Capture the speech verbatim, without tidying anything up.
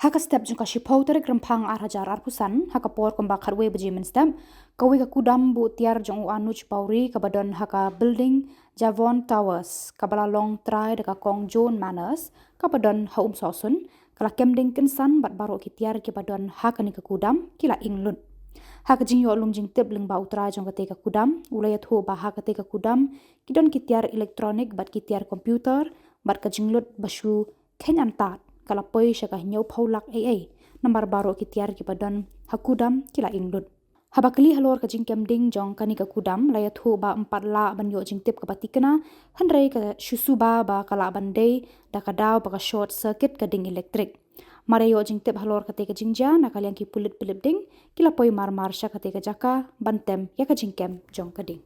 Ha ka step jong ka shiphew tarik Rymphang ar hajar arphew san, ha ka por kumba khatwei baje mynstep, kawei ka kudam buh tiar jong u Anuj Pawri kaba don ha ka building Javon Towers, kaba la long trai da ka kong John Manners, kaba don ha Umsohsun, ka la kem ding kynsan bad baroh ki tiar kiba don ha kane ka kudam ki la ing lut. Ha ka jingïoh lum jingtip lyngba u trai jong kata ka kudam, u la ïathuh ba ha kata ka kudam ki don ki tiar electronic bad ki tiar computer, bad ka jinglut ba shu kheiñ antad ka la poi sha ka hynñiewphew lak ei ei, namar baroh ki tiar kiba don ha kudam ki la ing lut. Haba kylli halor ka jingkem ding jong kane ka kudam, la ïathuh ba ym pat lah ban ïoh jingtip kaba thikna, hynrei ka shu suba ba ka lah ban dei da ka daw ba ka short circuit ka ding elektrik. Mar ïa ïoh jingtip halor kata ka jingjia, na ka liang ki pulit pylip ding ki la poi mar mar sha kata ka jaka ban tem ïa ka jingkem jong ka ding.